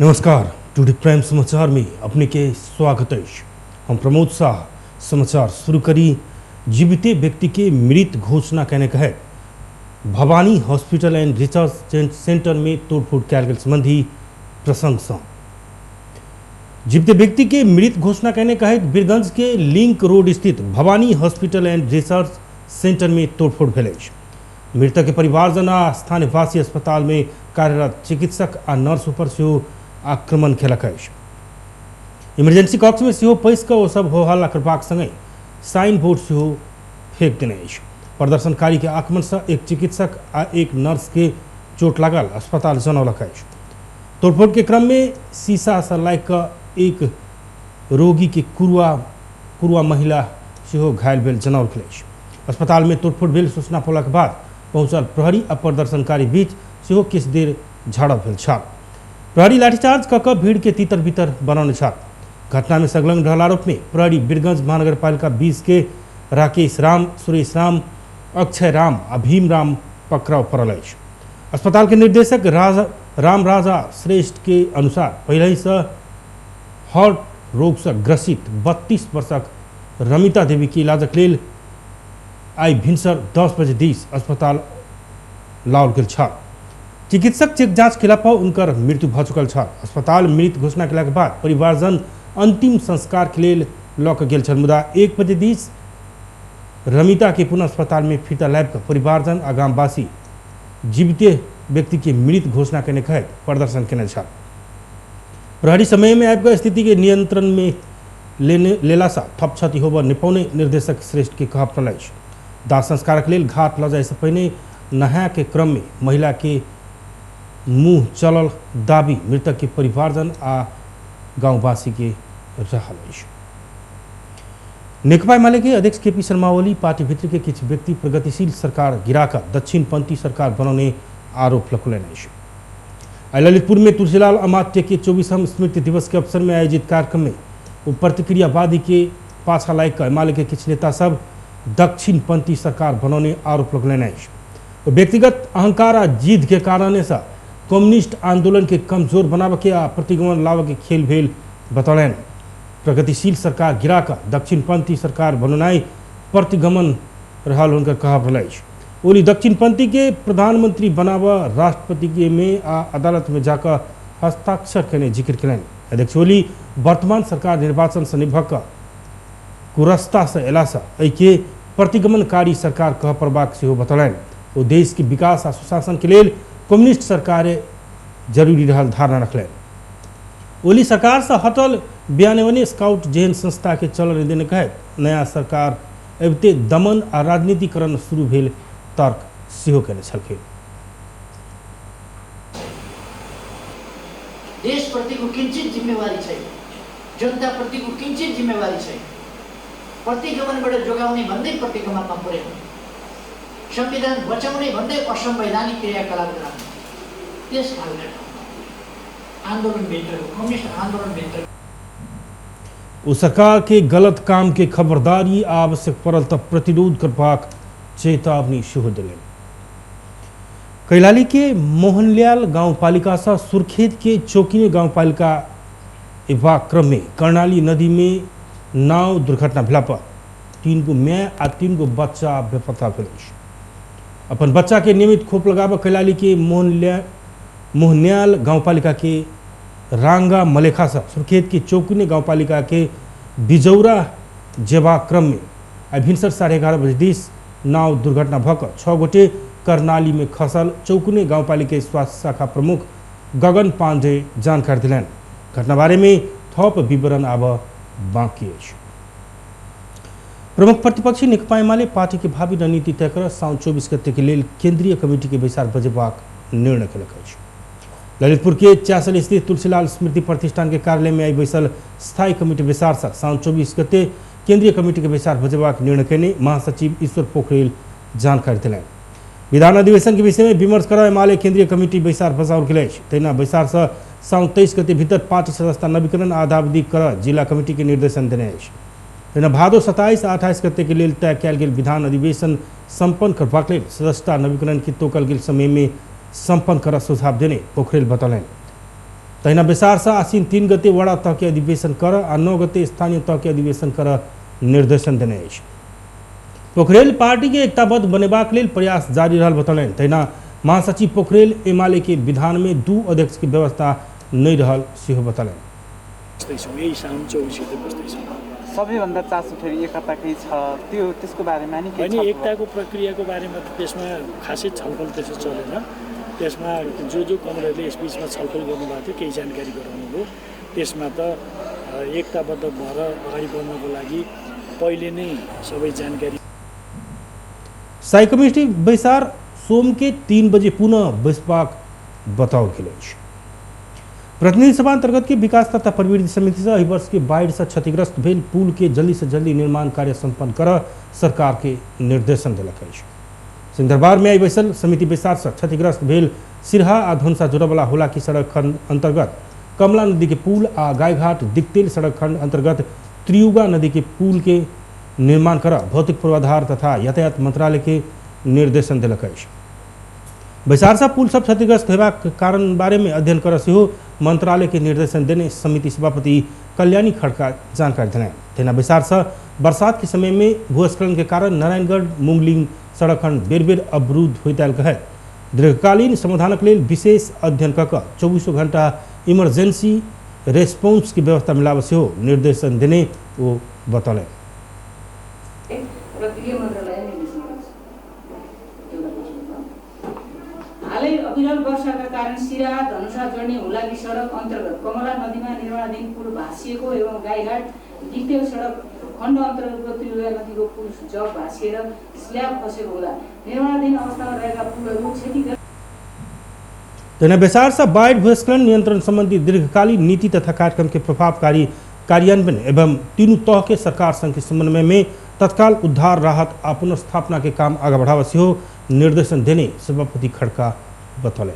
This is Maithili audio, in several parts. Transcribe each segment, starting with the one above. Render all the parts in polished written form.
नमस्कार, टुडे प्राइम समाचार में अपने के स्वागत है। हम प्रमोद शाह। समाचार शुरू करी। जीविते व्यक्ति के मृत घोषणा करने का है Bhawani hospital and research centre में तोड़फोड़ कयल गेल संबंधी प्रसंग से जीवित व्यक्ति के मृत घोषणा करने का है बीरगंज के लिंक रोड स्थित Bhawani hospital and research centre में तोड़फोड़ भेल अछि। मृतक के परिवारजन आ स्थानीयवासी अस्पताल में कार्यरत चिकित्सक आ नर्स ऊपर सेहो आक्रमण केलक अछि। इमरजेंसी कक्ष में सेहो पैसि कऽ ओ सब हो हल्ला करबाक संगहि साइन बोर्ड सेहो फेंक देने अछि। प्रदर्शनकारी के आक्रमण से एक चिकित्सक आ एक नर्स के चोट लागल अस्पताल जनौलक अछि। तोड़फोड़ के क्रम में शीशा से लागि कऽ एक रोगी के कुरुआ महिला सेहो घायल भेल जनाओल गेल अछि। अस्पताल में तोड़फोड़ भेल सूचना पौलाक बाद पहुंचल प्रहरी आ प्रदर्शनकारी बीच सेहो किछु देर झड़प भेल छल। प्रहरी लाठीचार्ज कऽ कऽ भीड़ के तितर बितर बनौने छल। घटना में संलग्न रहल आरोप में प्रहरी बीरगंज महानगरपालिका 20 के राकेश राम, सुरेश राम, अक्षय राम आ भीम राम पकड़ाव पड़ल अछि। अस्पताल के निर्देशक राम राजा श्रेष्ठ के अनुसार पहले से हार्ट रोग से ग्रसित 32 वर्षक रमिता देवी के इलाजक लेल आई भिनसर 10 बजे दिस अस्पताल लाओल गेल छल। चिकित्सक चेक जांच केला पर उनकर मृत्यु भऽ चुकल छल। अस्पताल मृत घोषणा केलाक बाद परिवारजन अंतिम संस्कार के लेल लऽ कऽ गेल छल, मुदा 1 बजे दिस रमिता के पुनः अस्पताल में फिर्ता लाबि कऽ परिवारजन आ गामवासी जीविते व्यक्ति के मृत घोषणा केने कहैत प्रदर्शन केने छल। प्रहरी समय में आबि कऽ स्थिति के नियंत्रण में लेला से थप क्षति होबऽ नहि पौने निर्देशक श्रेष्ठ के कहब पड़ल अछि। दाह संस्कारक लेल घाट लऽ जाय से पहिने नहाय के क्रम में महिला के मुँह चलल दाबी मृतक के परिवारजन आ गाँववासी के रहल अछि। नेकपा एमाले के अध्यक्ष केपी शर्मा ओली पार्टी भित्र के किछु व्यक्ति प्रगतिशील सरकार गिराकर दक्षिणपंथी सरकार बनौने आरोप लगौलनि अछि। आइ ललितपुर में तुलसीलाल अमात्य के 24वां स्मृति दिवस के अवसर में आयोजित कार्यक्रम में वो प्रतिक्रियावादी के पाछा लागि कऽ एमाले के किछु नेता सब दक्षिणपंथी सरकार बनौने आरोप लगौलनि अछि। वो व्यक्तिगत अहंकार आ जिद के कारण से कम्युनिस्ट आंदोलन के कमजोर बनाबऽ के आ प्रतिगमन लाबऽ के खेल भेल बतौलनि। प्रगतिशील सरकार गिराकर दक्षिणपंथी सरकार बनौनाइ प्रतिगमन रहल हुनकर कहब रहल अछि। ओली दक्षिणपंथी के प्रधानमंत्री बनाबऽ राष्ट्रपति के में आ अदालत में जाकर हस्ताक्षर केने जिक्र केलनि। अध्यक्ष ओली वर्तमान सरकार निर्वाचन से निभक कऽ कुरस्ता से अयला से एहिके प्रतिगमनकारी सरकार कह पड़बाक सेहो बतौलनि। ओ देश के विकास आ सुशासन के लेल कम्युनिस्ट सरकार जरूरी रहल धारणा रखलनि। ओली सरकार से हटल बयानेवने स्काउट जेहन संस्था के चलन देने कहैत नया सरकार अबिते दमन आ राजनीतिकरण शुरू भेल तर्क सेहो केने छलखिन। देशप्रतिको किञ्चित जिम्मेवारी छैन, जनताप्रतिको किञ्चित जिम्मेवारी छैन। प्रतिगमनबाट जोगाउने भन्दै प्रतिगमनमा पुर्याउने, संविधान बचाउने भन्दै असंवैधानिक क्रियाकलाप गराउने, त्यस खालका आन्दोलनभित्रको कम्युनिस्ट आन्दोलनभित्र ओ सरकार के गलत काम के खबरदारी आवश्यक पड़ल त प्रतिरोध करबाक चेतावनी सेहो देलनि। कैलाली के मोहनलाल गाउँपालिका से सुर्खेत के चौकिने गाउँपालिका एबाक क्रम में कर्णाली नदी में नाव दुर्घटना भेला पर 3 गो my आ 3 गो बच्चा बेपत्ता भेल अछि। अपन बच्चा के नियमित खोप लगाबऽ कैलाली के मोहन्याल गाउँपालिका के रांगा मलेखा से सुर्खेत के चौकिने गाउँपालिका के बिजौरा जेबाक क्रम में आई भिनसर 11:30 बजे दिस नाव दुर्घटना भऽ कऽ 6 गोटे कर्णाली में खसल चौकुने गाउँपालिका स्वास्थ्य शाखा प्रमुख गगन पांडे जानकारी दिलनि। घटना बारे में थप विवरण आब बाँकी अछि। प्रमुख प्रतिपक्षी नेकपा एमाले पार्टी के भावी रणनीति तय कर साउन 24 गते के लेल केंद्रीय कमिटी के बैसार बजेबाक निर्णय केलक अछि। ललितपुर के च्यासल स्थित तुलसीलाल स्मृति प्रतिष्ठान के कार्यालय में आई बैसल स्थायी कमिटी बैसार से साउन 24 गते केंद्रीय कमिटी के बैसार बजेबाक निर्णय केने महासचिव ईश्वर पोखरेल जानकारी दिलनि। विधान अधिवेशन के विषय में विमर्श कर एमाले केंद्रीय कमिटी बैसार बजाओल गेल अछि। तहिना बैसार से साउन 23 गते भीतर पार्टी सदस्यता नवीकरण आधावधि कर जिला कमिटी के निर्देशन देने अछि। तहिना भादो 27 आ 28 गते के लेल तय कयल गेल विधान अधिवेशन सम्पन्न करबाक लेल सदस्यता नवीकरण के तोकल गेल समय में सम्पन्न कर सुझाव देने पोखरेल बतौलनि। तहिना बैसार से आसिन 3 गते वडा तह के अधिवेशन कर आ 9 गते स्थानीय तह के अधिवेशन कर निर्देशन देने अछि। पोखरेल पार्टी के एकताबद्ध बनेबाक लेल प्रयास जारी रहल बतौलनि। तहिना महासचिव पोखरेल एमाले के विधान में 2 अध्यक्ष के व्यवस्था नहीं रहल सेहो बतौलनि। यही साउन 24 गते बस्दैछौँ। सबैभन्दा चासो फेरि एकताकै छ, त्यो त्यसको बारेमा नि के होइन, एकताको प्रक्रियाको बारेमा त त्यसमा खासै छलफल त्यसो चलेन। त्यसमा जो जो कमरेडले यस बिचमा छलफल गर्नुभएको थियो, केही जानकारी गराउनुभयो, त्यसमा त एकताबद्ध भएर अगाडि बढ्नको लागि पहिले नै सबै जानकारी। स्थायी कमिटी बैसार सोम के 3 बजे पुनः बैसबाक बताओल गेल अछि। प्रतिनिधि सभा अंतर्गत के विकास तथा प्रवृत्ति समिति से एहि वर्ष के बाढ़ि से क्षतिग्रस्त भेल पुल के जल्दी से जल्दी निर्माण कार्य संपन्न कर सरकार के निर्देशन देलक अछि। सिंहदरबार में आई बैसल समिति बैसार से क्षतिग्रस्त भेल सिरहा आ धनुषा जोड़यवला होलाकी सड़क खंड अंतर्गत कमला नदी के पुल आ गायघाट दिक्तेल सड़क खंड अंतर्गत त्रियुगा नदी के पुल के निर्माण कर भौतिक पूर्वाधार तथा यातायात मंत्रालय के निर्देशन देलक अछि। बैसार से पुल सब क्षतिग्रस्त हेबाक कारण बारे में अध्ययन कर सेहो मंत्रालय के निर्देशन देने समिति सभापति कल्याणी खड़का जानकारी देने। तहिना बैसार से बरसात के समय में भूस्खलन के कारण नारायणगढ़ मुंगलिंग सड़क खंड बेर बेर अवरुद्ध होइत आयल कहैत दीर्घकालीन समाधानक लेल विशेष अध्ययन कऽ 24 घंटा इमरजेंसी रेस्पॉन्स के व्यवस्था मिलाब सेहो निर्देशन देने ओ बतौलनि। हालै अविरल वर्षाका कारण सिराहा धनुषा जोड्ने हुलाकी सडक अन्तर्गत कमला नदीमा निर्माणाधीन पुल भाँसिएको एवं गाईघाट दिक्तेल सडक खण्ड अन्तर्गतको त्रियुगा नदीको पुल जग भाँसिएर स्ल्याब खसेको हुँदा निर्माणाधीन अवस्थामा रहेका पुलहरू क्षतिग्रस्त। तहिना बैसार से बाढ़ि भूस्खलन नियंत्रण संबंधी दीर्घकालीन नीति तथा कार्यक्रम के प्रभावकारी कार्यान्वयन एवं तीनू तह के सरकार संघ के समन्वय में तत्काल उद्धार राहत आ पुनर्स्थापना के काम आगा बढ़ावा सेहो निर्देशन देने सभापति खड़का बतौलनि।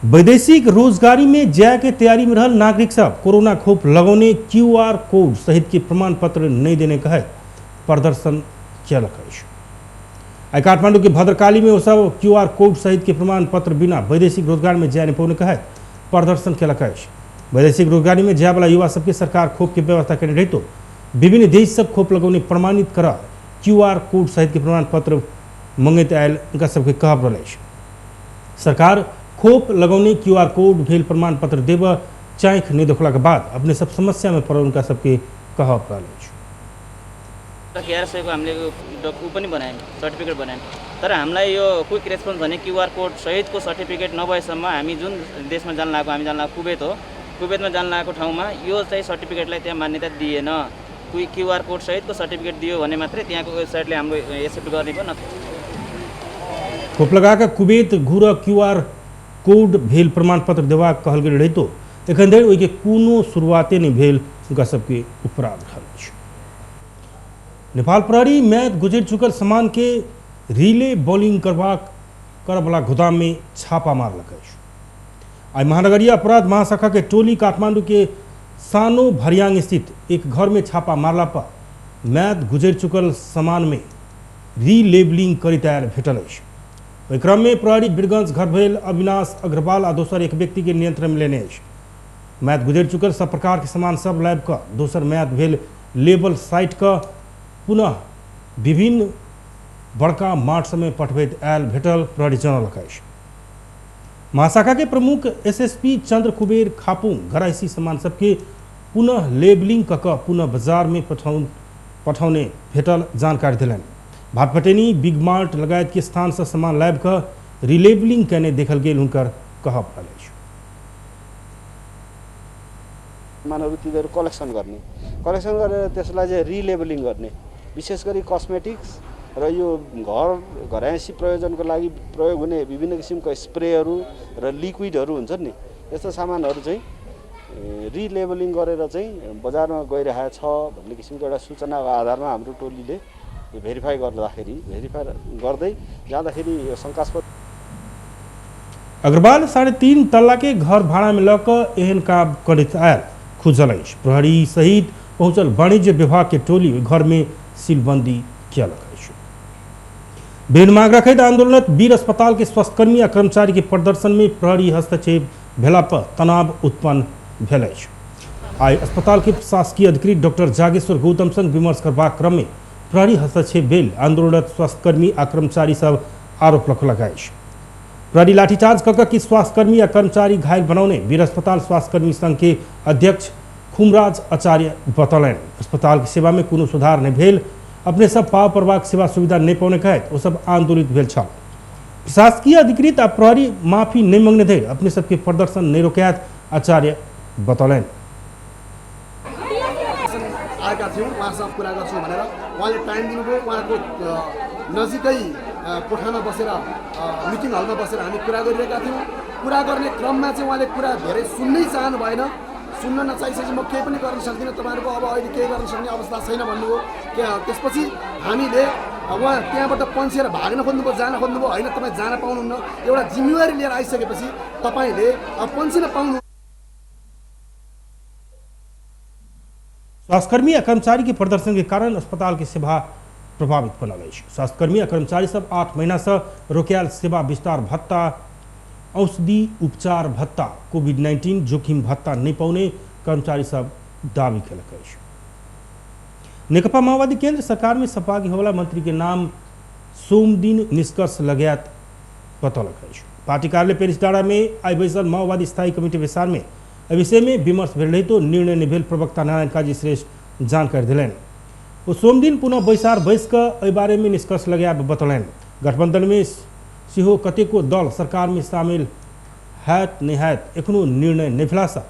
वैदेशिक रोजगारी में जाय के तैयारी में रहल नागरिक सब कोरोना खोप लगौने क्यूआर कोड सहित के प्रमाण पत्र नहीं देने कहैत प्रदर्शन कयलक अछि। आइ काठमांडू के भद्रकाली में सब क्यूआर कोड सहित के प्रमाण पत्र बिना वैदेशिक रोजगार में जाय नहीं पौने कहैत प्रदर्शन कयलक अछि। वैदेशिक रोजगारी में जाय वाला युवा सबके सरकार खोप के व्यवस्था केने रहितो विभिन्न देश सब खोप लगौने प्रमाणित कर क्यूआर कोड सहित के प्रमाण पत्र मंगैत आयल उनका सबके कहब रहल अछि। सरकार खोप लगौने क्यूआर कोड भेल प्रमाण पत्र देब चाँख नहीं देखला के बाद अपने सब समस्या में पड़ल उनका सबके कहब रहल अछि। 1100को हामीले ऊ पनि बनायौँ, सर्टिफिकेट बनायौँ, तर हामीलाई यो क्विक रेस्पोन्स भन्ने क्युआर कोड सहितको सर्टिफिकेट नभएसम्म हामी जुन देशमा जान लागेको, हामी जान लागेको कुवेत हो, कुवेतमा जान लागेको ठाउँमा यो चाहिँ सर्टिफिकेटलाई त्यहाँ मान्यता दिएन। क्युआर कोड सहितको सर्टिफिकेट दियो भने मात्रै त्यहाँको वेबसाइटले हाम्रो एक्सेप्ट गर्ने भयो। खोप लगाकर कुवेत घुर क्यूआर कोड भेल प्रमाणपत्र देबाक कहल गेल रहितो एखन धरि ओहिके कोनो शुरुआते नहि भेल हुनका सबके उपराग रहल अछि। नेपाल प्रहरी म्याद गुजरि चुकल सामान के रिले बॉलिंग करबला गोदाम में छापा मारलक अछि। आइ महानगरीय अपराध महाशाखा के टोली काठमांडू के सानो भरियांग स्थित एक घर में छापा मारला पर म्याद गुजरि चुकल सामान में रीलेबलिंग करैत आयल भेटल अछि। ओहि क्रम में प्रहरी वीरगंज घर भेल अविनाश अग्रवाल आ दोसर एक व्यक्ति के नियंत्रण में लेने अछि। म्याद गुजरि चुकल सब प्रकार के सामान सब लाबि कऽ दोसर म्याद भेल लेबल साइट कऽ पुनः विभिन्न बड़का मार्ट सबमे पठबैत आयल भेटल प्रहरी जनौलक अछि। महाशाखा के प्रमुख एसएसपी चंद्र कुबेर खापुंग घरायसी सामान सबके पुनः लेबलिंग कऽ कऽ पुनः बाजार में पठौने भेटल जानकारी देलनि। भाटपटेनी बिग मार्ट लगायत के स्थान से सामान लाबि कऽ रिलेबलिंग कयने देखल गेल हुनकर कहब रहल अछि। सामानहरू तिनीहरू कलेक्सन गर्ने, कलेक्सन गरेर त्यसलाई चाहिँ रिलेबलिङ गर्ने, विशेष गरी कस्मेटिक्स र यो घर घरायसी प्रयोजनको लागि प्रयोग हुने विभिन्न किसिमको स्प्रेहरू र लिक्विडहरू हुन्छन् नि, यस्तो सामानहरू चाहिँ रिलेबलिङ गरेर चाहिँ बजारमा गइरहेको छ भन्ने किसिमको एउटा सूचनाको आधारमा हाम्रो टोलीले भेरिफाई गर्दाखेरि, भेरिफाई गर्दै जाँदाखेरि यो शङ्कास्पद अग्रवाल 3.5 तल्ला के घर भाड़ा में लऽ कऽ एहन काम करैत आयल खुजल अछि। प्रहरी सहित पहुँचल वाणिज्य विभाग के टोली घर में सीलबंदी कयलक अछि। विभिन्न मांग रखैत आंदोलनरत वीर अस्पताल के स्वास्थ्यकर्मी आ कर्मचारी के प्रदर्शन में प्रहरी हस्तक्षेप भेला पर तनाव उत्पन्न भेल अछि। आइ अस्पताल के शासकीय अधिकृत डॉक्टर जागेश्वर गौतम संग विमर्श करबाक क्रम में प्रहरी हस्तक्षेप भेल आंदोलनरत स्वास्थ्यकर्मी आ कर्मचारी सब आरोप लगौलक अछि। प्रहरी लाठीचार्ज कऽ कि स्वास्थ्यकर्मी आ कर्मचारी घायल बनौने वीर अस्पताल स्वास्थ्यकर्मी संघ के अध्यक्ष खुमराज आचार्य बतौलनि। अस्पताल के सेवा में कोनो सुधार नहि भेल, अपने सब पाव परबाक सेवा सुविधा नहि पौने कहैत ओ सब आंदोलित भेल छल। प्रशासकीय अधिकृत आ प्रहरी माफी नहि मंगने धरि अपने सबके प्रदर्शन नहि रोकायत आचार्य बतौलनि। आएका थियौँ, उहाँसँग कुरा गर्छु भनेर उहाँले टाइम दिनुभयो। उहाँको नजिकै कोठामा बसेर मिटिङ हलमा बसेर हामी कुरा गरिरहेका थियौँ। कुरा गर्ने क्रममा चाहिँ उहाँले कुरा धेरै सुन्नै चाहनु भएन। सुन्न नचाहिसकेपछि म केही पनि गर्न सक्दिनँ, तपाईँहरूको अब अहिले केही गर्न सक्ने अवस्था छैन भन्नुभयो। त्यसपछि हामीले उहाँ त्यहाँबाट पन्सेर भाग्न खोज्नुभयो, जान खोज्नुभयो। होइन, तपाईँ जान पाउनुहुन्न, एउटा जिम्मेवारी लिएर आइसकेपछि तपाईँले अब पन्सिन पाउनु। स्वास्थ्यकर्मी आ कर्मचारी के प्रदर्शन के कारण अस्पताल के सेवा प्रभावित बनल अछि। स्वास्थ्यकर्मी आ कर्मचारी सब 8 महीना से रोकायल सेवा विस्तार भत्ता, औषधि उपचार भत्ता, कोविड-19 जोखिम भत्ता नहीं पाउने कर्मचारी सब दावी केलक अछि। नेकपा माओवादी केंद्र सरकार में सहभागी होवला मंत्री के नाम सोमदिन निष्कर्ष लगायत बतौलक अछि। पार्टी कार्यालय पेरिस डाँडा में आइ बैसल माओवादी स्थायी कमिटी बैसार में एहि विषय में विमर्श भेल रही तो निर्णय नहीं भेल प्रवक्ता नारायण काजी श्रेष्ठ जानकारी दिलनि। ओ सोमदिन पुनः बैसार बैस कऽ एहि बारे में निष्कर्ष लगायब बतौलनि। गठबंधन में सेहो कतेको दल सरकार में शामिल हैत नहि हैत एखनो निर्णय नहि भेलासँ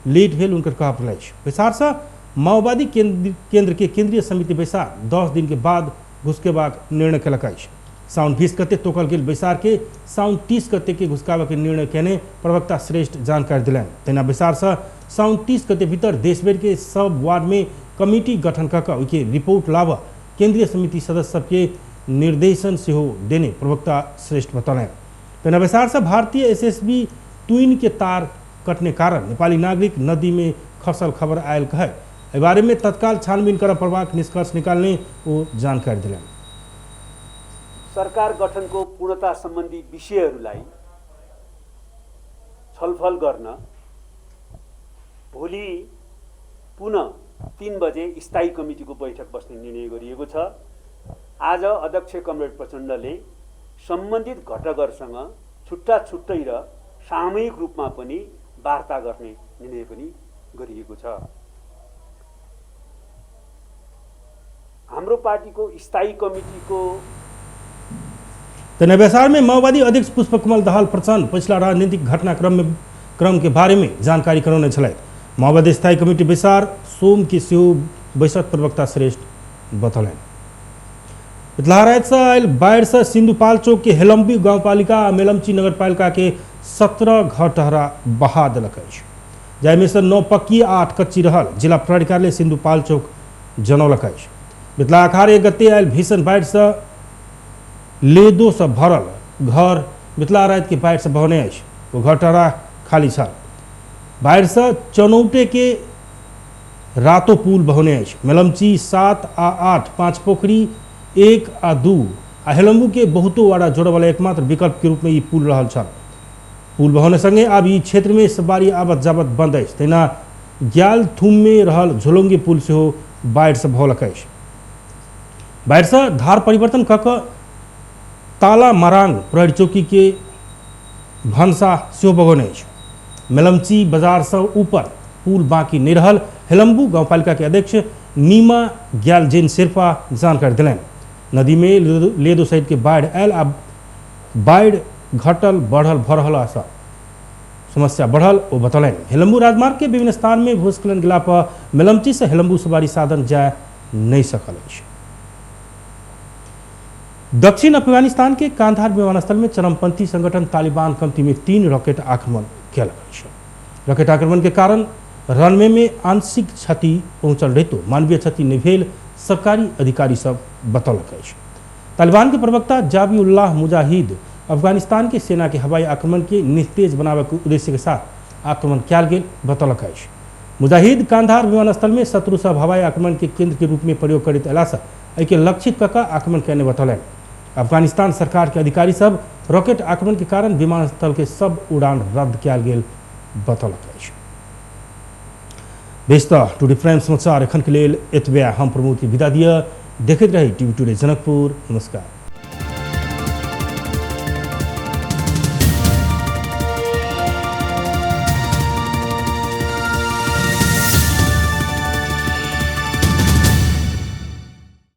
लेट भेल हुनकर कहब अछि। बैसारसँ माओवादी केंद्र के केंद्रीय समिति बैसार 10 दिन के बाद घुसकेबाक निर्णय केलक अछि। साउन 20 गते तोकल गेल बैसार के साउन 30 गते के घुसकाबऽ के निर्णय केने प्रवक्ता श्रेष्ठ जानकारी दिलनि। तहिना बैसारसँ साउन 30 गते भीतर देशभरि के सब वार्ड में कमिटी गठन कऽ कऽ ओहिके रिपोर्ट लाबऽ केंद्रीय समिति सदस्य सबके निर्देशन सेहो देने प्रवक्ता श्रेष्ठ बतौलनि। तहिना बैसारसँ भारतीय एसएसबी तुइन के तार कटने कारण नेपाली नागरिक नदी में खसल खबर आयल कहै एहि बारे में तत्काल छानबीन करऽ पड़बाक निष्कर्ष निकालने ओ जानकारी दिलनि। सरकार गठनको पूर्णता सम्बन्धी विषयहरूलाई छलफल गर्न भोलि पुनः 3 बजे स्थायी कमिटीको बैठक बस्ने निर्णय गरिएको छ। आज अध्यक्ष कमरेड प्रचण्डले सम्बन्धित घटकहरूसँग छुट्टा छुट्टै र सामूहिक रूपमा पनि वार्ता गर्ने निर्णय पनि गरिएको छ। हाम्रो पार्टीको स्थायी कमिटीको तहिना बैसार में माओवादी अध्यक्ष पुष्पकमल दाहाल प्रचण्ड पछिला राजनीतिक घटनाक्रम क्रम के बारे में जानकारी करौने छलथि। माओवादी स्थायी कमिटी बैसार सोम के सेहो बैसक प्रवक्ता श्रेष्ठ बतौलनि। मिथिलाराजसँ आयल बाढ़िसँ सिन्धुपाल्चोक के हेलम्बी गाउँपालिका आ मेलम्ची नगरपालिका के 17 घर टहरा बहा देलक अछि, जाहिमे सँ 9 पक्की आ 8 कच्ची रहल जिला प्रहरी कार्यालय सिन्धुपाल्चोक जनौलक अछि। मिथिला अखार 1 गते आयल भीषण बाढ़िसँ लेदोसँ भरल घर मिथिला राजके बाढ़िसँ बहने अछि। ओ घर टहरा खाली छल। बाढ़िसँ चनौटे के रातो पुल बहने अछि। मेलम्ची 7 आ 8, 5 पोखरी 1 आ 2 आ हेलम्बू के बहुतो वाड़ा जोड़यवला एकमात्र विकल्प के रूप में ई पुल रहल छल। पुल बहने संगे आब ई क्षेत्र में सवारी आवत जावत बंद अछि। तहिना ग्यालथुम में रहल झोलंगी पुल सेहो बाढ़िसँ बहलक अछि। बाढ़िसँ धार परिवर्तन कऽ कऽ ताला मरांग प्रहरी चौकी के भन्सा सेहो बगौने अछि। मेलम्ची बाजारसँ ऊपर पुल बाँकी नहि रहल हेलम्बू गाउँपालिका के अध्यक्ष नीमा ग्यालजेन शेर्पा जानकारी दिलनि। नदी में लेदो सहित के बाढ़ि आयल आ बाढ़ि घटल बढ़ल भऽ रहल आ समस्या बढ़ल ओ बतौलनि। हेलम्बू राजमार्ग के विभिन्न स्थान में भूस्खलन गेला पर मेलम्ची से हेलम्बू सवारी साधन जा नहि सकल अछि। दक्षिण अफगानिस्तान के कांधार विमानस्थल में चरमपंथी संगठन तालिबान कम्ती में 3 रॉकेट आक्रमण केलक अछि। रॉकेट आक्रमण के कारण रनवे में आंशिक क्षति पहुंचल रहितो मानवीय क्षति नहि भेल सरकारी अधिकारी सब बतौलक अछि। तालिबान के प्रवक्ता जाबिउल्लाह मुजाहिद अफगानिस्तान के सेना के हवाई आक्रमण के निस्तेज बनाबय के उद्देश्य के साथ आक्रमण कयल गेल बतौलक अछि। मुजाहिद कांधार विमानस्थल में शत्रु सब हवाई आक्रमण के केंद्र के रूप में प्रयोग करैत अयलासँ एहिके लक्षित कऽ कऽ आक्रमण कयने बतौलनि। अफगानिस्तान सरकार के अधिकारी सब रॉकेट आक्रमण के कारण विमानस्थल के सब उड़ान रद्द कयल गेल बतौलक अछि। बेस त टुडे प्राइम समाचार एखन के लेल एतबे। हम प्रमोद के विदा दिअ। देखैत रही टीवी टुडे जनकपुर। नमस्कार।